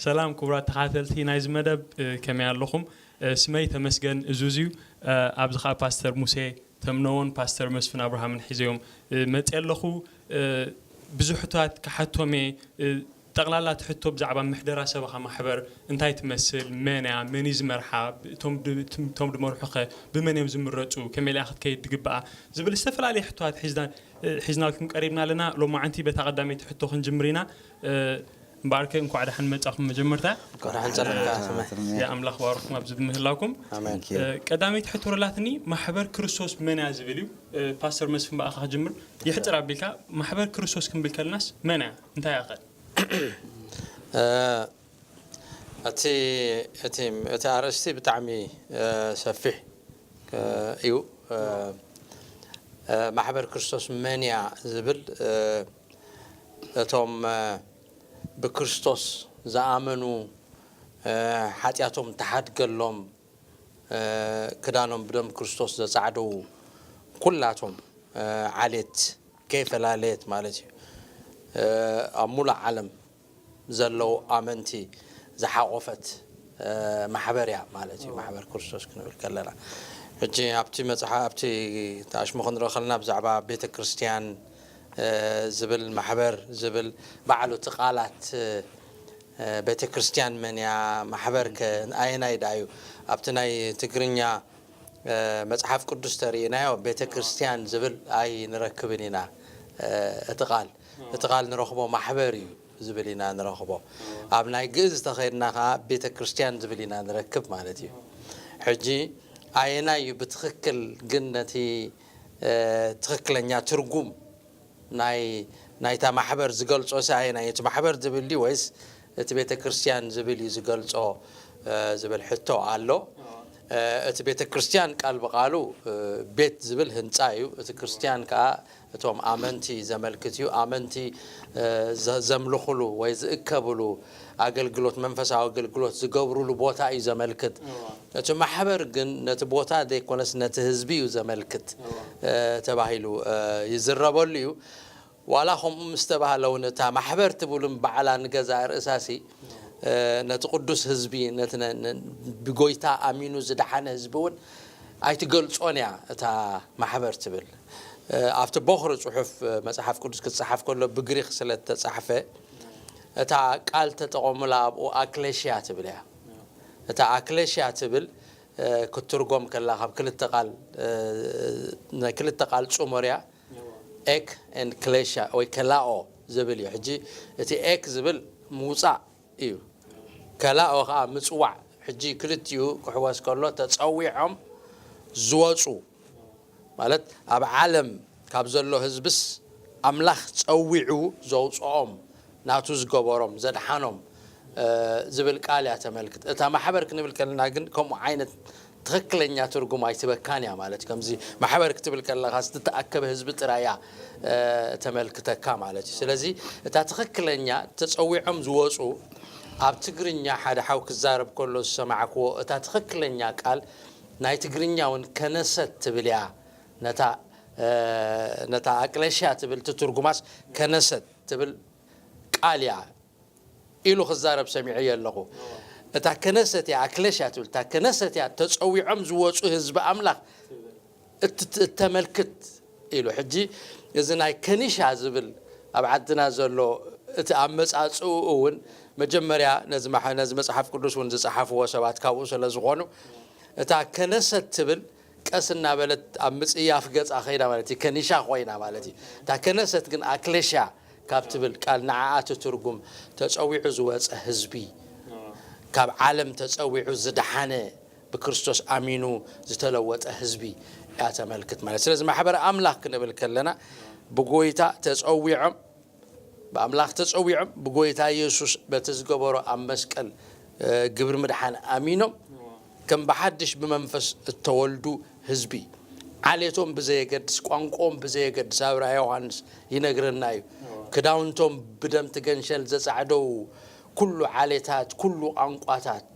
ሰላም ክቡራት ተኻተልቲ ናይዚ መደብ፣ እ፣ ከመይ ኣለኹም? እ፣ ስመይ ተመስገን እዙዝ እዩ። እ፣ ኣብዚ ኸዓ ፓስተር ሙሴ ተምነዎን ፓስተር መስፍን ኣብርሃምን ሒዘዮም፣ እ፣ መፅየ ኣለኹ። እ፣ ብዙሕ ሕቶታት ክሓቶም እየ። እ፣ ጠቕላላ እቲ ሕቶ ብዛዕባ ምሕደራ ሰበኻ ማሕበር እንታይ ትመስል? መን እያ? መን እዩ ዝመርሓ? እቶም ድ-፣ እቶም ድመርሑ ኸ ብመን እዮም ዝምረፁ? ከመይ ኢላ ክትከይድ ድግብኣ? ዝብል ዝተፈላለየ ሕቶታት ሒዝና፣ እ፣ ሒዝናልኩም ቀሪብና ኣለና። ሎማዓንቲ በታ ቀዳመይቲ ሕቶ ክንጅምር ኢና። እ፣ እምበኣርከ እንኳዕ ደሓን መጻኹም። መጀመርታ እንኳዕ ደሓን ጸለምካ፣ ስመ። የኣምላኽ ባርኩም ኣብዚ ብምህላውኩም። ኣሜን። እ፣ ቀዳመይቲ ሕቶ ረላትኒ ማሕበር ክርስቶስ መን እያ ዝብል እዩ። እ፣ ፓስተር መስፍን ብኣኻ ክጅምር። የሕጽር ኣቢልካ ማሕበር ክርስቶስ ክንብል ከለናስ መን እያ? እንታይ እያ ኸ? እ፣ እቲ፣ እቲ፣ እቲ ኣርእስቲ ብጣዕሚ፣ እ፣ ሰፊሕ፣ እ፣ እዩ። እ፣ እ፣ ማሕበር ክርስቶስ መን እያ ዝብል፣ እ፣ እቶም፣ እ፣ ብክርስቶስ ዝኣመኑ፣ እ፣ ሓጢኣቶም ተሓድገሎም፣ እ፣ ክዳኖም ብደም ክርስቶስ ዘጻዕደዉ ኩላቶም፣ እ፣ ዓሌት ከይፈላለየት ማለት እዩ። እ፣ ኣብ ሙሉእ ዓለም ዘለዉ ኣመንቲ ዝሓቖፈት፣ እ፣ ማሕበር እያ ማለት እዩ። ማሕበር ክርስቶስ ክንብል ከለና፣ ሕጂ ኣብቲ መጽሓ-፣ ኣብቲ ተኣሽሙ ክንርኢ ከለና ብዛዕባ ቤተ ክርስቲያን፣ እ፣ ዝብል ማሕበር ዝብል ባዕሉ እቲ ቃላት፣ እ፣ ቤተ ክርስቲያን መን እያ? ማሕበር ከ ኣየናይ ደኣ እዩ? ኣብቲ ናይ ትግርኛ፣ እ፣ መጽሓፍ ቅዱስ ተርእናዮ ቤተ ክርስቲያን ዝብል ኣይንረክብን ኢና። እ፣ እቲ ቃል፣ እቲ ቃል ንረኽቦ ማሕበር እዩ ዝብል ኢና ንረኽቦ። ኣብ ናይ ግእዝ ተኸይድና ከኣ ቤተ ክርስቲያን ዝብል ኢና ንረክብ ማለት እዩ። ሕጂ ኣየናይ እዩ ብትኽክል ግን ነቲ፣ እ፣ ትኽክለኛ ትርጉም ናይ፣ ናይታ ማሕበር ዝገልጾ ሲ ኣየናይ እዩ? እቲ ማሕበር ዝብል ድዩ ወይስ እቲ ቤተ ክርስቲያን ዝብል እዩ ዝገልጾ፣ እ፣ ዝብል ሕቶ ኣሎ። እ፣ እቲ ቤተ ክርስቲያን ቃል ብቃሉ፣ እ፣ ቤት ዝብል ህንጻ እዩ። እቲ ክርስቲያን ከኣ እቶም ኣመንቲ ዘመልክት እዩ። ኣመንቲ፣ እ፣ ዘ-፣ ዘምልኹሉ ወይ ዝእከብሉ ኣገልግሎት፣ መንፈሳዊ ኣገልግሎት ዝገብሩሉ ቦታ እዩ ዘመልክት። እዋ። እቲ ማሕበር ግን ነቲ ቦታ ዘይኮነስ ነቲ ህዝቢ እዩ ዘመልክት፣ እዋ። እ፣ ተባሂሉ፣ እ፣ ይዝረበሉ እዩ። ዋላ ከምኡ ምስ ተባህለ እውን እታ ማሕበር ትብል እምበዓላ ንገዛእ ርእሳሲ፣ እ፣ ነቲ ቅዱስ ህዝቢ፣ ነቲ ነ-፣ ነ-፣ ብጎይታ ኣሚኑ ዝደሓነ ህዝቢ እውን ኣይትገልጾን እያ እታ ማሕበር ትብል። እ፣ ኣብቲ ቦኽሪ ጽሑፍ፣ እ፣ መጽሓፍ ቅዱስ ክጸሓፍ ከሎ ብግሪኽ ስለ እተጻሕፈ፣ እታ ቃል ተጠቐሙላ ኣብኡ ኣክሌሽያ ትብል እያ። እታ ኣክሌሽያ ትብል፣ እ፣ ክትትርጎም ከላ ካብ ክልተ ቃል፣ እ፣ ናይ ክልተ ቃል ጽሙር እያ። ኤክ ኤንድ ክሌሻ ወይ ከላኦ ዝብል እዩ። ሕጂ እቲ ኤክ ዝብል ምውጻእ እዩ። ከላኦ ኸኣ ምጽዋዕ። ሕጂ ክልቲኡ ክሕወስ ከሎ ተጸዊዖም ዝወጹ ማለት ኣብ ዓለም ካብ ዘሎ ህዝብስ ኣምላኽ ጸዊዑ ዘውጽኦም ናቱ ዝገበሮም ዘድሓኖም፣ እ፣ ዝብል ቃል እያ ተመልክት። እታ ማሕበር ክንብል ከለና ግን ከምኡ ዓይነት ትኽክለኛ ትርጉም ኣይትበካን እያ ማለት እዩ። ከምዚ ማሕበር ክትብል ከለኻ ዝተኣከበ ህዝቢ ጥራይ እያ፣ እ፣ ተመልክተካ ማለት እዩ። ስለዚ እታ ትኽክለኛ ተጸዊዖም ዝወጹ ኣብ ትግርኛ ሓደ ሓው ክዛረብ ከሎ ዝሰማዕክዎ እታ ትኽክለኛ ቃል ናይ ትግርኛ እውን ከነሰት ትብል እያ። ነታ፣ እ፣ ነታ ኣቅለሽያ ትብል ትትርጉማስ ከነሰት ትብል ቃል እያ ኢሉ ክዛረብ ሰሚዐዮ ኣለኹ። እታ ከነሰት እያ፣ ኣክለሽያ ትብል፣ እታ ከነሰት እያ፣ ተጸዊዖም ዝወጹ ህዝቢ ኣምላኽ እት-፣ እተመልክት ኢሉ። ሕጂ እዚ ናይ ከኒሻ ዝብል ኣብ ዓድና ዘሎ እቲ ኣመጻጽኡ እውን መጀመርያ ነዚ መሓ-፣ ነዚ መጽሓፍ ቅዱስ እውን ዝጸሓፍዎ ሰባት ካብኡ ስለ ዝኾኑ እታ ከነሰት ትብል ቀስ እናበለት ኣብ ምጽያፍ ገጻ ኸይዳ ማለት እዩ። ከኒሻ ኮይና ማለት እዩ። እታ ከነሰት ግን ኣክሌሽያ ካብ ትብል ቃል ንዓኣ ትትርጉም ተጸዊዑ ዝወጸ ህዝቢ፣ ካብ ዓለም ተጸዊዑ ዝደሓነ ብክርስቶስ ኣሚኑ ዝተለወጠ ህዝቢ እያ ተመልክት ማለት። ስለዚ ማሕበረ ኣምላኽ ክንብል ከለና ብጎይታ ተጸዊዖም ብኣምላኽ ተጸዊዖም ብጎይታ የሱስ በቲ ዝገበሮ ኣብ መስቀል፣ እ፣ ግብሪ ምድሓን ኣሚኖም ከም ብሓድሽ ብመንፈስ እተወልዱ ህዝቢ፣ ዓሌቶም ብዘየገድስ፣ ቋንቋኦም ብዘየገድስ፣ ኣብ ራእይ ዮሃንስ ይነግረና እዩ። ክዳውንቶም ብደም እቲ ገንሸል ዘጻዕደው ኩሉ ዓሌታት፣ ኩሉ ቋንቋታት፣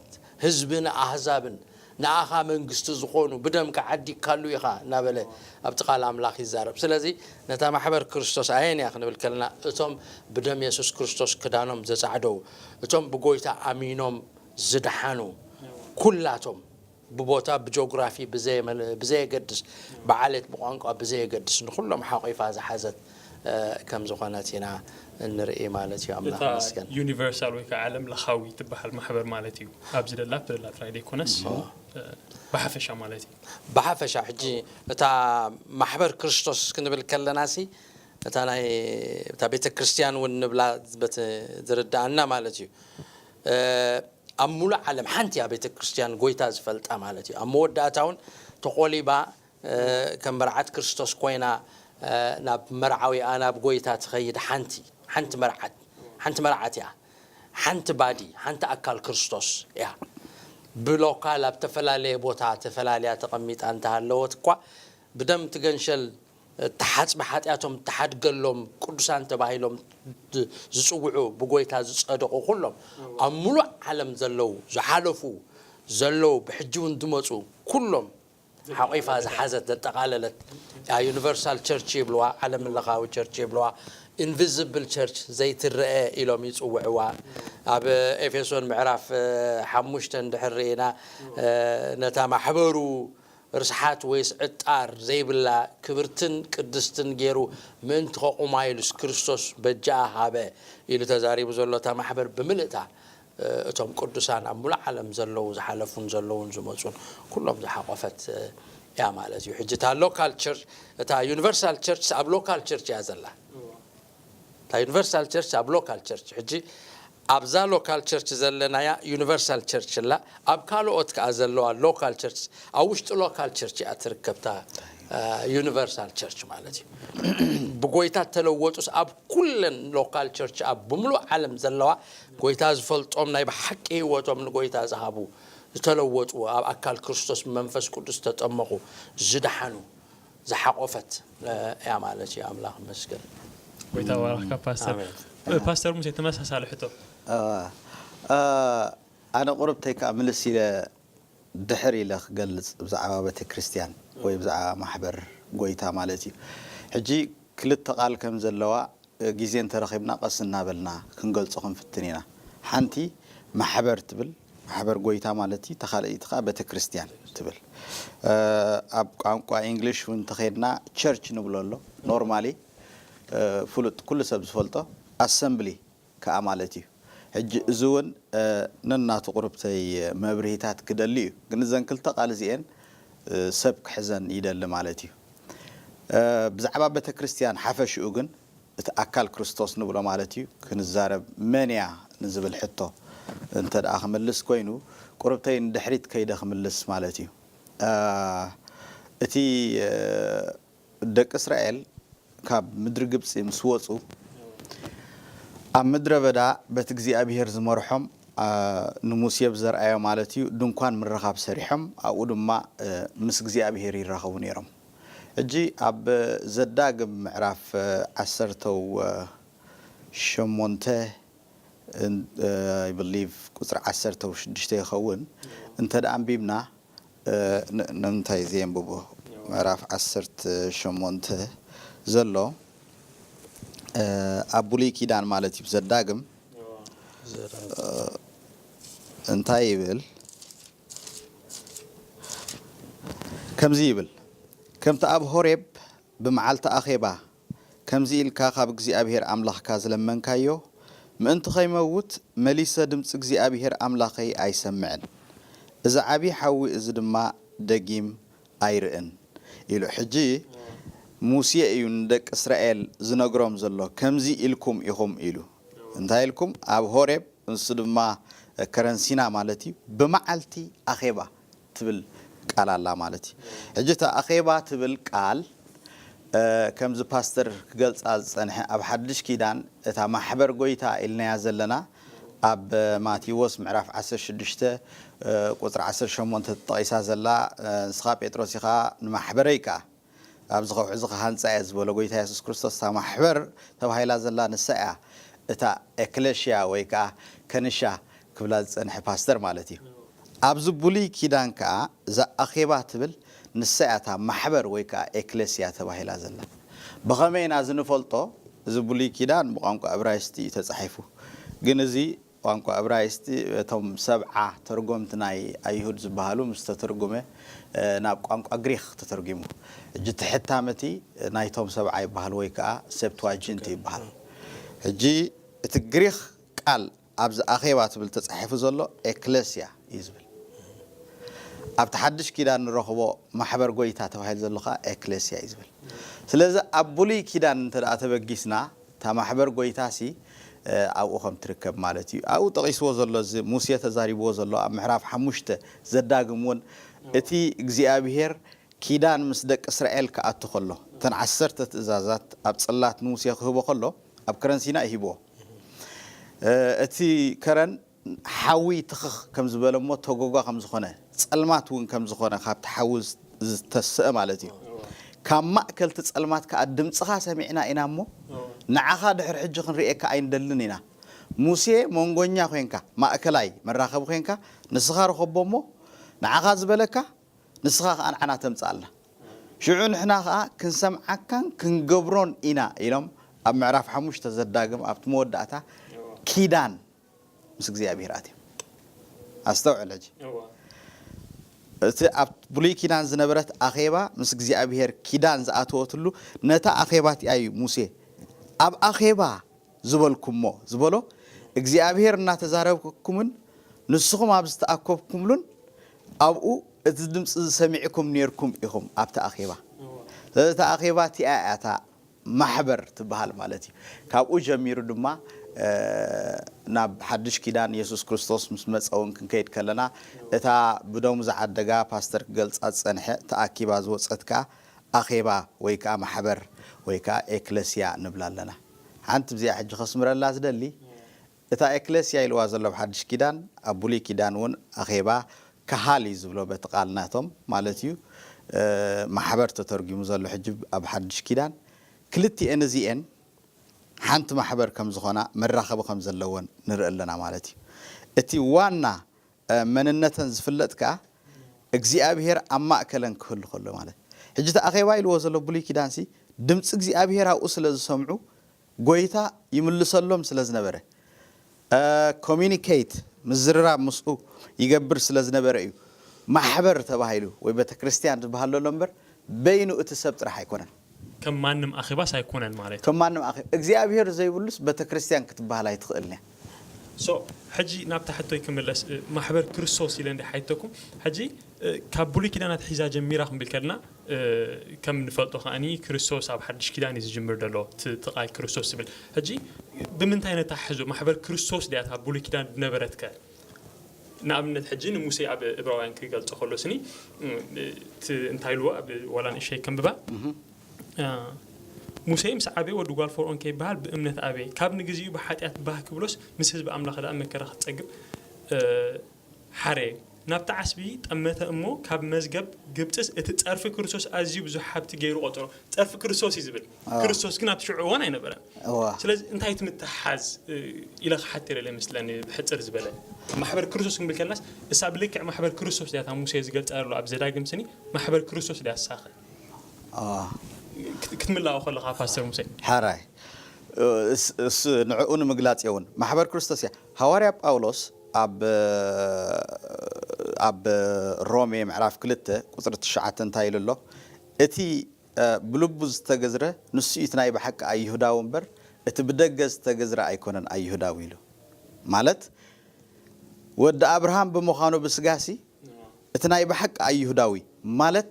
ህዝብን ኣህዛብን ንኣኻ መንግስቲ ዝኾኑ ብደምካ ዓዲግካሉ ኢኻ እናበለ ኣብቲ ቃል ኣምላኽ ይዛረብ። ስለዚ ነታ ማሕበር ክርስቶስ ኣየን እያ ክንብል ከለና እቶም ብደም የሱስ ክርስቶስ ክዳኖም ዘጻዕደው እቶም ብጎይታ ኣሚኖም ዝደሓኑ ኩላቶም ብቦታ ብጂኦግራፊ ብዘየመለ- ብዘየገድስ ብዓሌት ብቋንቋ ብዘየገድስ ንኩሎም ሓቂፋ ዝሓዘት ከም ዝኾነት ኢና እንርኢ ማለት እዩ። ኣምላኽ እታ ይመስገን። ዩኒቨርሳል ወይ ከዓ ዓለም ለኻዊ ትበሃል ማሕበር ማለት እዩ። ኣብዚ ደላ ትደላ ጥራይ ዘይኮነስ ብሓፈሻ ማለት እዩ። ብሓፈሻ ሕጂ እታ ማሕበር ክርስቶስ ክንብል ከለና ሲ እታ ናይ እታ ቤተ ክርስቲያን እውን ንብላ በቲ ዝርዳኣና ማለት እዩ። ኣብ ሙሉእ ዓለም ሓንቲ እያ ቤተ ክርስቲያን ጎይታ ዝፈልጣ ማለት እዩ። ኣብ መወዳእታ እውን ተቆሊባ ከም መርዓት ክርስቶስ ኮይና ናብ መርዓዊኣ ናብ ጎይታ ትኸይድ ሓንቲ ሓንቲ መርዓት ሓንቲ መርዓት እያ። ሓንቲ ባዲ ሓንቲ ኣካል ክርስቶስ እያ። ብሎካል ኣብ ተፈላለየ ቦታ ተፈላለያ ተቐሚጣ እንተሃለወት እኳ ብደም ትገንሸል ተሓጽቢ ሓጢኣቶም ተሓድገሎም ቅዱሳን ተባሂሎም ዝጽውዑ ብጎይታ ዝጸደቑ ኩሎም ኣብ ሙሉእ ዓለም ዘለዉ ዝሓለፉ ዘለዉ ብሕጂ እውን ዝመፁ ኩሎም ሓቂፋ ዝሓዘት ዘጠቓለለት ዩኒቨርሳል ቸርች ይብልዋ፣ ዓለም ለኻዊ ቸርች ይብልዋ፣ ኢንቪዚብል ቸርች ዘይትረአ ኢሎም ይፅውዕዋ። ኣብ ኤፌሶን ምዕራፍ ሓሙሽተ እንድሕር ርኢና ነታ ማሕበሩ ርስሓት ወይስ ዕጣር ዘይብላ ክብርትን ቅድስትን ገይሩ ምእንቲ ከቑማ ኢሉስ ክርስቶስ በጃኣ ሃበ ኢሉ ተዛሪቡ ዘሎ እታ ማሕበር ብምልእታ እቶም ቅዱሳን ኣብ ሙሉእ ዓለም ዘለዉ ዝሓለፉን ዘለዉን ዝመፁን ኩሎም ዝሓቆፈት እያ ማለት እዩ። ሕጂ እታ ሎካል ቸርች እታ ዩኒቨርሳል ቸርች ኣብ ሎካል ቸርች እያ ዘላ። እታ ዩኒቨርሳል ቸርች ኣብ ሎካል ቸርች ሕጂ ኣብዛ ሎካል ቸርች ዘለናያ ዩኒቨርሳል ቸርች እላ ኣብ ካልኦት ከዓ ዘለዋ ሎካል ቸርች ኣብ ውሽጢ ሎካል ቸርች እያ ትርከብታ ዩኒቨርሳል ቸርች ማለት እዩ። ብጎይታ ተለወጡስ ኣብ ኩለን ሎካል ቸርች ኣብ ብምሉእ ዓለም ዘለዋ ጎይታ ዝፈልጦም ናይ ብሓቂ ህይወቶም ንጎይታ ዝሃቡ ዝተለወጡ ኣብ ኣካል ክርስቶስ ብመንፈስ ቅዱስ ዝተጠመቑ ዝደሓኑ ዝሓቆፈት እያ ማለት እዩ። ኣምላኽ ይመስገን። ጎይታ ባረኽካ ፓስተር። ኣሜን። ፓስተር ሙሴ ተመሳሳሊ ሕቶ። ኣነ ቁርብተይ ከዓ ምልስ ኢለ ድሕር ኢለ ክገልፅ ብዛዕባ ቤተ ክርስቲያን ወይ ብዛዕባ ማሕበር ጎይታ ማለት እዩ። ሕጂ ክልተ ቃል ከም ዘለዋ ግዜ እንተረኺብና ቀስ እናበልና ክንገልፆ ክንፍትን ኢና። ሓንቲ ማሕበር ትብል ማሕበር ጎይታ ማለት እዩ። ተኻልኢት ከዓ ቤተ ክርስቲያን ትብል። ኣብ ቋንቋ ኢንግሊሽ እውን እንተኸድና ቸርች ንብሎ ኣሎ። ኖርማሊ ፍሉጥ ኩሉ ሰብ ዝፈልጦ ኣሰምብሊ ከዓ ማለት እዩ። ሕጂ እዚ እውን ነናቱ ቁርብተይ መብርሂታት ክደሊ እዩ። ግን እዘን ክልተ ቃል እዚኤን ሰብ ክሕዘን ይደሊ ማለት እዩ። ብዛዕባ ቤተ ክርስቲያን ሓፈሽኡ ግን እቲ ኣካል ክርስቶስ ንብሎ ማለት እዩ ክንዛረብ መን እያ ንዝብል ሕቶ እንተ ደኣ ክምልስ ኮይኑ ቁርብተይ ንድሕሪት ከይደ ክምልስ ማለት እዩ። እቲ ደቂ እስራኤል ካብ ምድሪ ግብፂ ምስ ወፁ ኣብ ምድረ በዳ በቲ እግዚኣብሄር ዝመርሖም ንሙሴ ብዘርኣዮ ማለት እዩ ድንኳን ምርኻብ ሰሪሖም ኣብኡ ድማ ምስ እግዚኣብሄር ይራኸቡ ነይሮም። ሕጂ ኣብ ዘዳግም ምዕራፍ ዓሰርተው ሸሞንተ I believe ቁፅሪ ዓሰርተው ሽዱሽተ ይኸውን እንተ ደኣ ኣንቢብና ንምንታይ ዘየንብቦ ምዕራፍ ዓሰርተ ሸሞንተ ዘሎ ኣብ ብሉይ ኪዳን ማለት እዩ ዘዳግም እንታይ ይብል ከምዚ ይብል ከምቲ ኣብ ሆሬብ ብመዓልቲ ኣኼባ ከምዚ ኢልካ ካብ እግዚኣብሄር ኣምላኽካ ዝለመንካዮ ምእንቲ ኸይመውት መሊሰ ድምፂ እግዚኣብሄር ኣምላኸይ ኣይሰምዕን፣ እዚ ዓብዪ ሓዊ እዚ ድማ ደጊም ኣይርእን ኢሉ። ሕጂ ሙሴ እዩ ንደቂ እስራኤል ዝነግሮም ዘሎ፣ ከምዚ ኢልኩም ኢኹም ኢሉ። እንታይ ኢልኩም? ኣብ ሆሬብ፣ ንሱ ድማ ከረን ሲና ማለት እዩ፣ ብመዓልቲ ኣኼባ ትብል ቃል ኣላ ማለት እዩ። ሕጂ እታ ኣኼባ ትብል ቃል ከምዚ ፓስተር ክገልፃ ዝፀንሐ ኣብ ሓድሽ ኪዳን እታ ማሕበር ጎይታ ኢልናያ ዘለና ኣብ ማቴዎስ ምዕራፍ ዓሰርተ ሽዱሽተ ቁፅሪ ዓሰርተ ሸሞንተ ተጠቒሳ ዘላ ንስኻ ጴጥሮስ ኢኻ ንማሕበረይ ከዓ ኣብዚ ከውሒ እዚ ክሃንፃ እየ ዝበሎ ጎይታ የሱስ ክርስቶስ እታ ማሕበር ተባሂላ ዘላ ንሳ እያ እታ ኤክለሽያ ወይ ከዓ ከንሻ ክብላ ዝፀንሐ ፓስተር ማለት እዩ። ኣብዚ ብሉይ ኪዳን ከኣ እዛ ኣኼባ ትብል ንሳ እያ እታ ማሕበር ወይ ከኣ ኤክለስያ ተባሂላ ዘላ። ብኸመይ ኢና እዚ ንፈልጦ? እዚ ብሉይ ኪዳን ብቋንቋ እብራይስጢ እዩ ተጻሒፉ። ግን እዚ ቋንቋ እብራይስጢ እቶም ሰብዓ ተርጎምቲ ናይ ኣይሁድ ዝበሃሉ ምስ ተተርጉመ ናብ ቋንቋ ግሪኽ ተተርጉሙ። ሕጂ እቲ ሕታም እቲ ናይቶም ሰብዓ ይበሃል ወይ ከዓ ሴፕትዋጅንት ይበሃል። ሕጂ እቲ ግሪኽ ቃል ኣብዚ ኣኼባ ትብል ተጻሒፉ ዘሎ ኤክለስያ እዩ ዝብል። ኣብቲ ሓድሽ ኪዳን ንረኽቦ ማሕበር ጎይታ ተባሂሉ ዘሎ ከዓ ኤክለስያ እዩ ዝብል። ስለዚ ኣብ ብሉይ ኪዳን እንተ ደኣ ተበጊስና እታ ማሕበር ጎይታ ሲ ኣብኡ ከም ትርከብ ማለት እዩ። ኣብኡ ጠቒስዎ ዘሎ እዚ ሙሴ ተዛሪብዎ ዘሎ ኣብ ምዕራፍ ሓሙሽተ ዘዳግም እውን እቲ እግዚኣብሄር ኪዳን ምስ ደቂ እስራኤል ክኣቱ ከሎ እተን ዓሰርተ ትእዛዛት ኣብ ጽላት ንሙሴ ክህቦ ከሎ ኣብ ከረን ሲና ይሂብዎ። እቲ ከረን ሓዊ ትኽኽ ከም ዝበለ እሞ ተጎጓ ከም ዝኾነ ጸልማት እውን ከም ዝኾነ ካብቲ ሓዊ ዝተስአ ማለት እዩ። ካብ ማእከል እቲ ጸልማት ከኣ ድምፅኻ ሰሚዕና ኢና እሞ ንዓኻ ድሕሪ ሕጂ ክንርእየካ ኣይንደልን ኢና። ሙሴ መንጎኛ ኮንካ ማእከላይ መራኸቢ ኮንካ ንስኻ ርኸቦ እሞ ንዓኻ ዝበለካ ንስኻ ከኣ ንዓና ተምጽኣልና። ሽዑ ንሕና ከኣ ክንሰምዓካን ክንገብሮን ኢና ኢሎም ኣብ ምዕራፍ ሓሙሽተ ዘዳግም ኣብቲ መወዳእታ ኪዳን ምስ እግዚኣብሔር ኣትዮም። ኣስተውዕል ሕጂ። እቲ ኣብ ብሉይ ኪዳን ዝነበረት ኣኼባ ምስ እግዚኣብሔር ኪዳን ዝኣተወትሉ ነታ ኣኼባ እቲኣ እዩ ሙሴ ኣብ ኣኼባ ዝበልኩሞ ዝበሎ እግዚኣብሔር እናተዛረብኩምን ንስኹም ኣብ ዝተኣከብኩምሉን ኣብኡ እቲ ድምፂ ዝሰሚዕኩም ነርኩም ኢኹም ኣብቲ ኣኼባ። ስለዚ እታ ኣኼባ እቲኣ እያ እታ ማሕበር ትበሃል ማለት እዩ። ካብኡ ጀሚሩ ድማ ናብ ሓድሽ ኪዳን የሱስ ክርስቶስ ምስ መፀ እውን ክንከይድ ከለና እታ ብደሙ ዝዓደጋ ፓስተር ክገልፃ ዝፀንሐ ተኣኪባ ዝወፀት ከዓ ኣኼባ ወይ ከዓ ማሕበር ወይ ከዓ ኤክለስያ ንብላ ኣለና። ሓንቲ ብዚኣ ሕጂ ከስምረላ ዝደሊ እታ ኤክለስያ ኢልዋ ዘሎ ኣብ ሓድሽ ኪዳን ኣብ ብሉይ ኪዳን እውን ኣኼባ ካሃል እዩ ዝብሎ በቲ ቃል ናቶም ማለት እዩ። ማሕበር ተተርጉሙ ዘሎ ሕጂ ኣብ ሓድሽ ኪዳን ክልቲኤን እዚኤን ሓንቲ ማሕበር ከም ዝኾና መራኸቢ ከም ዘለወን ንርኢ ኣለና ማለት እዩ። እቲ ዋና መንነተን ዝፍለጥ ከኣ እግዚኣብሔር ኣብ ማእከለን ክህሉ ከሎ ማለት ሕጂ እቲ ኣኼባ ኢልዎ ዘሎ ብሉይ ኪዳንሲ ድምፂ እግዚኣብሔር ኣብኡ ስለ ዝሰምዑ ጎይታ ይምልሰሎም ስለ ዝነበረ ኮሚኒኬት ምዝርራብ ምስኡ ይገብር ስለ ዝነበረ እዩ ማሕበር ተባሂሉ ወይ ቤተክርስትያን ዝበሃል ዘሎ እምበር በይኑ እቲ ሰብ ጥራሕ ኣይኮነን። ከም ማንም ኣኼባስ ኣይኮነን ማለት እዩ። ከም ማንም ኣኼባ እግዚኣብሔር ዘይብሉስ ቤተክርስትያን ክትበሃል ኣይትኽእልን እያ። ሶ ሕጂ ናብታ ሕቶይ ክምለስ ማሕበር ክርስቶስ ኢለ እንዲ ሓይተኩም ሕጂ ካብ ብሉይ ኪዳናት ሒዛ ጀሚራ ክንብል ከለና ከም ንፈልጦ ከዓኒ ክርስቶስ ኣብ ሓድሽ ኪዳን እዩ ዝጅምር ዘሎ እቲ ቃል ክርስቶስ ዝብል ሕጂ ብምንታይ ነታሕዞ ማሕበር ክርስቶስ ድያ እታ ብሉይ ኪዳን ዝነበረትከ ንኣብነት ሕጂ ንሙሴ ኣብ እብራውያን ክገልጾ ከሎ ስኒ እቲ እንታይ ኢልዎ ኣብ ዋላ ንእሸይ ከንብባ ሙሴ ምስ ዓበየ ወዲ ጓል ፈርኦን ከይበሃል ብእምነት ኣበየ። ካብ ንግዚኡ ብሓጢኣት ባህ ክብሎስ ምስ ህዝቢ ኣምላኽ ደኣ መከራ ክትጸግብ ሓረየ። ናብቲ ዓስቢ ጠመተ እሞ ካብ መዝገብ ግብጽስ እቲ ጸርፊ ክርስቶስ ኣዝዩ ብዙሕ ሃብቲ ገይሩ ቆጸሮ። ጸርፊ ክርስቶስ እዩ ዝብል። ክርስቶስ ግን ኣብቲ ሽዑ እዋን ኣይነበረን። ስለዚ እንታይ እቲ ምትሓዝ ኢለ ክሓትር ኢለ መስለኒ ብሕጽር ዝበለ። ማሕበር ክርስቶስ ክንብል ከለናስ እሳ ብልክዕ ማሕበር ክርስቶስ ድያ እታ ሙሴ ዝገልጻ ዘሎ ኣብ ዘዳግም ስኒ ማሕበር ክርስቶስ ድያ እሳኸ? ክትምላኦ ከለኻ ፓስተር ሙሴ። ሓራይ እሱ ንዕኡ ንምግላጽ እውን ማሕበር ክርስቶስ እያ። ሃዋርያ ጳውሎስ ኣብ ኣብ ሮሜ ምዕራፍ ክልተ ቁፅሪ ትሽዓተ እንታይ ኢሉ ኣሎ? እቲ ብልቡ ዝተገዝረ ንሱ እዩ እቲ ናይ ብሓቂ ኣይሁዳዊ እምበር እቲ ብደገ ዝተገዝረ ኣይኮነን ኣይሁዳዊ ኢሉ ማለት ወዲ ኣብርሃም ብምዃኑ ብስጋሲ እቲ ናይ ብሓቂ ኣይሁዳዊ ማለት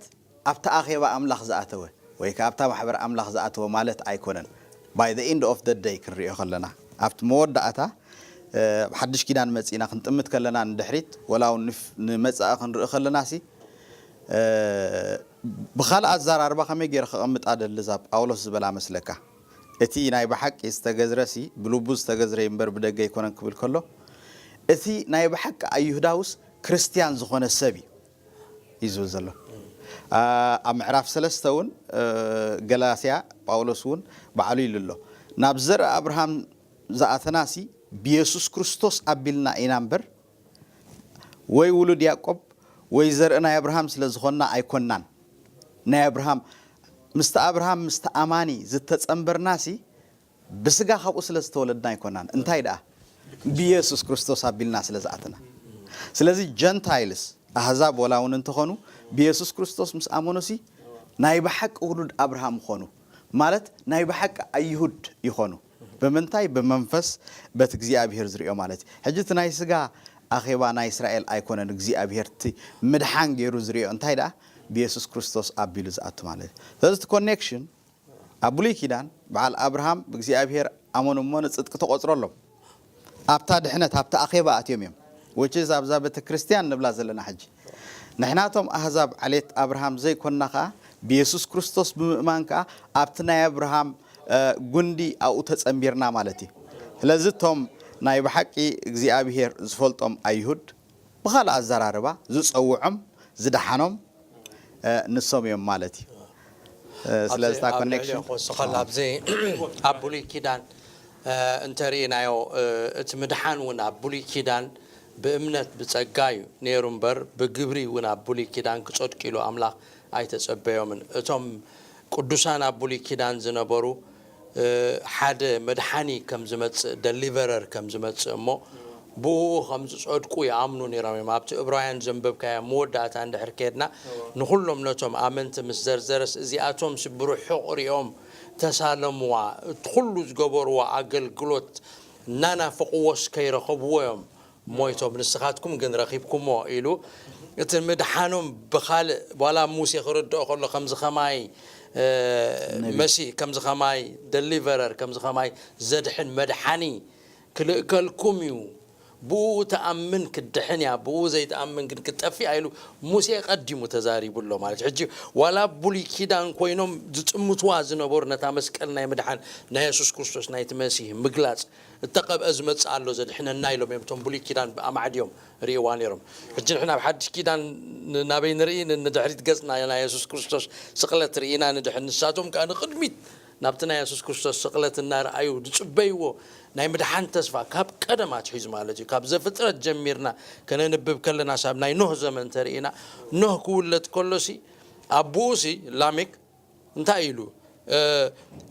ኣብቲ ኣኼባ ኣምላኽ ዝኣተወ ወይ ከኣ ኣብታ ማሕበር ኣምላኽ ዝኣተወ ማለት ኣይኮነን። By the end of the day ክንሪኦ ከለና ኣብቲ መወዳእታ ኣብ ሓድሽ ኪዳን መጺእና ክንጥምት ከለና ንድሕሪት ወላ እውን ንመጻኢ ክንርኢ ከለና ሲ ብኻልእ ኣዘራርባ ከመይ ገይረ ከቐምጣ ደሊ እዛ ጳውሎስ ዝበላ መስለካ? እቲ ናይ ብሓቂ ዝተገዝረ ሲ ብልቡ ዝተገዝረ እዩ እምበር ብደገ ኣይኮነን ክብል ከሎ እቲ ናይ ብሓቂ ኣይሁዳውስ ክርስትያን ዝኾነ ሰብ እዩ እዩ ዝብል ዘሎ። ኣብ ምዕራፍ ሰለስተ እውን ገላትያ ጳውሎስ እውን ባዕሉ ኢሉ ኣሎ ናብ ዘርኢ ኣብርሃም ዝኣተናሲ ብየሱስ ክርስቶስ ኣቢልና ኢና እምበር ወይ ውሉድ ያዕቆብ ወይ ዘርኢ ናይ ኣብርሃም ስለ ዝኾንና ኣይኮንናን። ናይ ኣብርሃም ምስቲ ኣብርሃም ምስቲ ኣማኒ ዝተጸንበርናሲ ብስጋ ካብኡ ስለ ዝተወለድና ኣይኮናን። እንታይ ደኣ ብኢየሱስ ክርስቶስ ኣቢልና ስለ ዝኣተና። ስለዚ ጀንታይልስ ኣህዛብ ወላ እውን እንተኾኑ ብኢየሱስ ክርስቶስ ምስ ኣመኑሲ ናይ ብሓቂ ውሉድ ኣብርሃም ኾኑ፣ ማለት ናይ ብሓቂ ኣይሁድ ይኾኑ። ብምንታይ? ብመንፈስ በቲ እግዚኣብሔር ዝርእዮ ማለት እዩ። ሕጂ እቲ ናይ ስጋ ኣኼባ ናይ እስራኤል ኣይኮነን እግዚኣብሔር እቲ ምድሓን ገይሩ ዝርእዮ። እንታይ ደኣ ብኢየሱስ ክርስቶስ ኣቢሉ ዝኣቱ ማለት እዩ። ስለዚ እቲ ኮኔክሽን ኣብ ብሉይ ኪዳን በዓል ኣብርሃም ብእግዚኣብሔር ኣመኑ እሞ ንጽድቂ ተቖጽረሎም። ኣብታ ድሕነት ኣብታ ኣኼባ ኣትዮም እዮም። Which is ኣብዛ ቤተ ክርስቲያን ንብላ ዘለና ሕጂ ንሕናቶም ኣህዛብ ዓሌት ኣብርሃም ዘይኮንና ከኣ ብየሱስ ክርስቶስ ብምእማን ከኣ ኣብቲ ናይ ኣብርሃም እ፣ ጉንዲ ኣብኡ ተጸንቢርና ማለት እዩ። ስለዚ እቶም ናይ ብሓቂ እግዚኣብሔር ዝፈልጦም ኣይሁድ ብኻልእ ኣዘራርባ ዝጸውዖም ዝደሓኖም እ፣ ንሶም እዮም ማለት እዩ። እ፣ ስለዚ እታ ኮኔክሽን ክወስኸል ኣብዚ ኣብ ብሉይ ኪዳን እ፣ እንተርኢናዮ እ፣ እቲ ምድሓን እውን ኣብ ብሉይ ኪዳን ብእምነት ብጸጋ እዩ ነይሩ እምበር ብግብሪ እውን ኣብ ብሉይ ኪዳን ክጸድቁ ኢሉ ኣምላኽ ኣይተጸበዮምን። እቶም ቅዱሳን ኣብ ብሉይ ኪዳን ዝነበሩ እ፣ ሓደ መድሓኒ ከም ዝመጽእ ደሊቨረር ከም ዝመጽእ እሞ ብኡ ከም ዝጸድቁ ይኣምኑ ነይሮም እዮም። ኣብቲ እብራውያን ዘንበብካዮ መወዳእታ እንድሕር ከድና ንኹሎም ነቶም ኣመንቲ ምስ ዘርዘረስ እዚኣቶም ብርሑቕ ሪኦም ተሳለምዋ፣ እቲ ኩሉ ዝገበርዎ ኣገልግሎት እናናፈቕዎስ ከይረኸብዎ እዮም ሞይቶም፣ ንስኻትኩም ግን ረኺብኩሞ ኢሉ እቲ ምድሓኖም ብኻልእ ዋላ ሙሴ ክርድኦ ከሎ ከምዚ ኸማይ እ፣ መሲህ ከምዚ ኸማይ ደሊቨረር ከምዚ ኸማይ ዘድሕን መድሓኒ ክልእከልኩም እዩ። ብኡ ትኣምን ክትድሕን እያ፣ ብኡ ዘይትኣምን ግን ክትጠፍእ እያ ኢሉ ሙሴ ቀዲሙ ተዛሪቡ ኣሎ ማለት እዩ። ሕጂ ዋላ ብሉይ ኪዳን ኮይኖም ዝጥምትዋ ዝነበሩ ነታ መስቀል ናይ ምድሓን ናይ የሱስ ክርስቶስ ናይቲ መሲህ ምግላጽ እተቐብአ ዝመጽእ ኣሎ ዘድሕነና ኢሎም እዮም እቶም ብሉይ ኪዳን ኣማዕድዮም ርእይዋ ነይሮም። ሕጂ ንሕና ኣብ ሓድሽ ኪዳን ን- ናበይ ንርኢ? ን- ንድሕሪት ገጽና ናይ የሱስ ክርስቶስ ስቕለት ርኢና ንድሕን። ንሳቶም ከኣ ንቕድሚት ናብቲ ናይ የሱስ ክርስቶስ ስቕለት እናረኣዩ ዝጽበይዎ ናይ ምድሓን ተስፋ ካብ ቀደም ኣትሒዙ ማለት እዩ። ካብ ዘፍጥረት ጀሚርና ከነንብብ ከለና ሳብ ናይ ኖህ ዘመን ተርኢና ኖህ ክውለድ ከሎሲ ኣቦኡሲ ላሜክ እንታይ ኢሉ? እ፣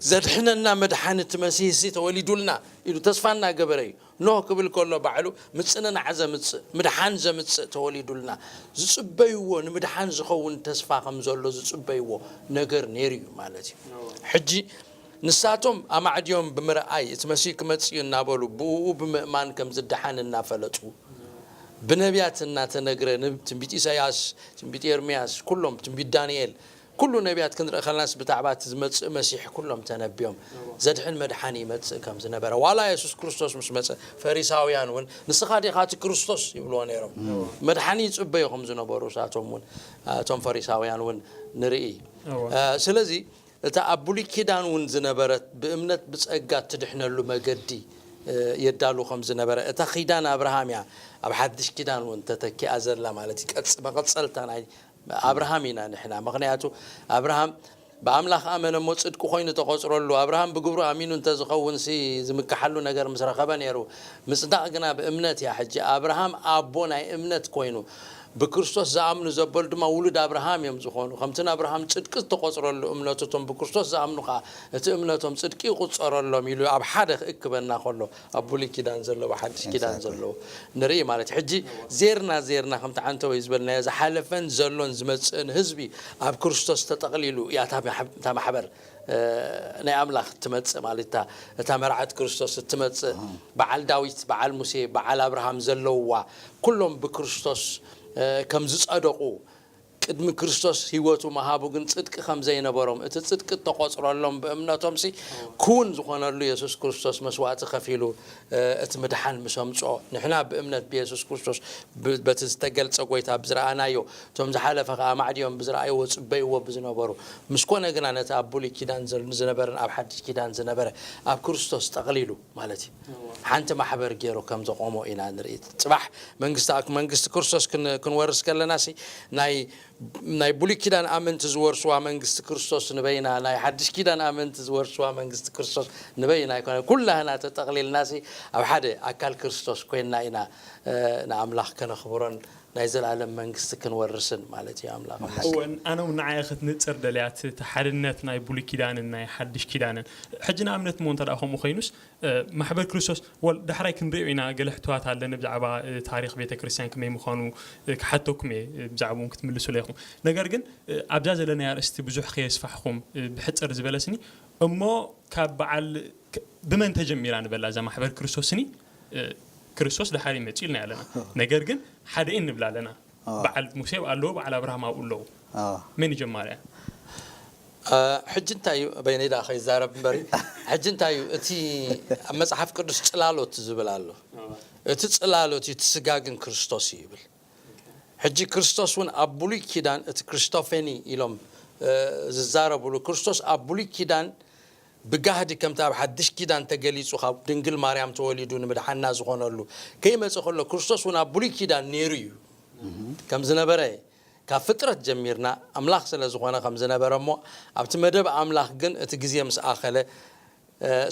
ዘድሕነና መድሓኒ እቲ መሲህ እዚ ተወሊዱልና ኢሉ ተስፋ እናገበረ እዩ። ኖህ ክብል ከሎ ባዕሉ ምጽንናዕ ዘምጽእ ምድሓን ዘምጽእ ተወሊዱልና ዝጽበይዎ ንምድሓን ዝኸውን ተስፋ ከም ዘሎ ዝጽበይዎ ነገር ነይሩ እዩ ማለት እዩ። ሕጂ ንሳቶም ኣማዕድዮም ብምርኣይ እቲ መሲህ ክመጽእ እዩ እናበሉ ብእኡ ብምእማን ከም ዝደሓን እናፈለጡ ብነቢያት እናተነግረ ን- ትንቢት ኢሳያስ ትንቢት ኤርምያስ ኩሎም ትንቢት ዳንኤል ኩሉ ነቢያት ክንርኢ ከለናስ ብዛዕባ እቲ ዝመጽእ መሲሕ ኩሎም ተነብዮም ዘድሕን መድሓኒ ይመጽእ ከም ዝነበረ ዋላ የሱስ ክርስቶስ ምስ መጸ ፈሪሳውያን እውን ንስኻ ዲኻ እቲ ክርስቶስ ይብልዎ ነይሮም መድሓኒ ይጽበዩ ከም ዝነበሩ እሳቶም እውን እቶም ፈሪሳውያን እውን ንርኢ ስለዚ እታ ኣብ ብሉይ ኪዳን እውን ዝነበረት ብእምነት ብጸጋ እትድሕነሉ መገዲ የዳሉ ከም ዝነበረ እታ ኪዳን ኣብርሃም እያ ኣብ ሓድሽ ኪዳን እውን ተተኪኣ ዘላ ማለት እዩ። ቀጽ መቐጸልታ ናይ ኣብርሃም ኢና ንሕና። ምኽንያቱ ኣብርሃም ብኣምላኽ ኣመነ እሞ ጽድቂ ኮይኑ ተቖጽረሉ። ኣብርሃም ብግብሩ ኣሚኑ እንተዝኸውን ሲ ዝምክሓሉ ነገር ምስ ረኸበ ነይሩ። ምጽዳቕ ግና ብእምነት እያ። ሕጂ ኣብርሃም ኣቦ ናይ እምነት ኮይኑ ብክርስቶስ ዝኣምኑ ዘበሉ ድማ ውሉድ ኣብርሃም እዮም ዝኾኑ። ከምቲ ንኣብርሃም ጽድቂ ዝተቖጽረሉ እምነቱ እቶም ብክርስቶስ ዝኣምኑ ኸዓ እቲ እምነቶም ጽድቂ ይቑጸረሎም ኢሉ ኣብ ሓደ ክእክበና ከሎ ኣብ ብሉይ ኪዳን ዘለዎ ሓድሽ ኪዳን ዘለዎ ንርኢ ማለት እዩ። ሕጂ ዜርና ዜርና ከምቲ ዓንተወይ ዝበልናዮ ዝሓለፈን ዘሎን ዝመጽእን ህዝቢ ኣብ ክርስቶስ ተጠቕሊሉ እያ እታ ማሕበር ናይ ኣምላኽ እትመጽእ ማለት እታ እታ መርዓት ክርስቶስ እትመጽእ በዓል ዳዊት በዓል ሙሴ በዓል ኣብርሃም ዘለውዋ ኩሎም ብክርስቶስ ከም ዝጸደቑ ቅድሚ ክርስቶስ ህይወቱ ምሃቡ ግን ጽድቂ ከም ዘይነበሮም እቲ ጽድቂ እተቖጽረሎም ብእምነቶም ሲ ክውን ዝኾነሉ የሱስ ክርስቶስ መስዋእቲ ከፊሉ እቲ ምድሓን ምስ ኣምጽኦ ንሕና ብእምነት ብየሱስ ክርስቶስ በቲ ዝተገልጸ ጎይታ ብዝረኣናዮ እቶም ዝሓለፈ ከኣ ማዕድዮም ብዝረኣይዎ ጽበይዎ ብዝነበሩ ምስ ኮነ ግና ነቲ ኣብ ብሉይ ኪዳን ዝነበረን ኣብ ሓድሽ ኪዳን ዝነበረ ኣብ ክርስቶስ ጠቕሊሉ ማለት እዩ ሓንቲ ማሕበር ገይሩ ከም ዘቆሞ ኢና ንርኢ። ጽባሕ መንግስቲ ኣክ መንግስቲ ክርስቶስ ክን- ክንወርስ ከለና ሲ ናይ ናይ ብሉይ ኪዳን ኣመንቲ ዝወርስዋ መንግስቲ ክርስቶስ ንበይና ናይ ሓድሽ ኪዳን ኣመንቲ ዝወርስዋ መንግስቲ ክርስቶስ ንበይና ኣይኮነ ኩላህና ተጠቕሊልና ሲ ኣብ ሓደ ኣካል ክርስቶስ ኮይንና ኢና እ፣ ንኣምላኽ ከነኽብሮን ናይ ዘላለም መንግስቲ ክንወርስን ማለት እዩ ኣምላኽ። እወ ኣነ እውን ንዓይ ክትንፅር ደልያ እቲ ሓድነት ናይ ብሉይ ኪዳንን ናይ ሓድሽ ኪዳንን። ሕጂ ንኣብነት እሞ እንተ ከምኡ ኮይኑስ ማሕበር ክርስቶስ ወል ዳሕራይ ክንሪኦ ኢና። ገለ ሕቶታት ኣለኒ ብዛዕባ ታሪክ ቤተ ክርስቲያን ከመይ ምዃኑ ክሓተኩም እየ። ብዛዕባኡ ክትምልሱለ ኢኹም። ነገር ግን ኣብዛ ዘለናያ ኣርእስቲ ብዙሕ ከየስፋሕኹም ብሕፅር ዝበለስኒ እሞ ካብ በዓል ብመን ተጀሚራ ንበላ እዛ ማሕበር ክርስቶስኒ? ክርስቶስ ደሓር ይመፅእ ኢልና ኣለና። ነገር ግን ሓደ እየ ንብል ኣለና። በዓል ሙሴ ኣለዎ፣ በዓል ኣብርሃም ኣብኡ ኣለዉ። መን እዩ ጀማርያ? ሕጂ እንታይ እዩ በይነይ ደኣ ከይዛረብ እምበሪ፣ ሕጂ እንታይ እዩ እቲ ኣብ መጽሓፍ ቅዱስ ጽላሎት ዝብል ኣሎ። እቲ ጽላሎት እዩ፣ እቲ ስጋ ግን ክርስቶስ እዩ ይብል። ሕጂ ክርስቶስ እውን ኣብ ብሉይ ኪዳን እቲ ክርስቶፌኒ ኢሎም ዝዛረብሉ ክርስቶስ ኣብ ብሉይ ኪዳን ብጋህዲ ከምቲ ኣብ ሓድሽ ኪዳን ተገሊጹ ካብ ድንግል ማርያም ተወሊዱ ንምድሓና ዝኾነሉ ከይመጸ ከሎ ክርስቶስ እውን ኣብ ብሉይ ኪዳን ነይሩ እዩ ከም ዝነበረ ካብ ፍጥረት ጀሚርና ኣምላኽ ስለ ዝኾነ ከም ዝነበረ እሞ ኣብቲ መደብ ኣምላኽ ግን እቲ ግዜ ምስ ኣኸለ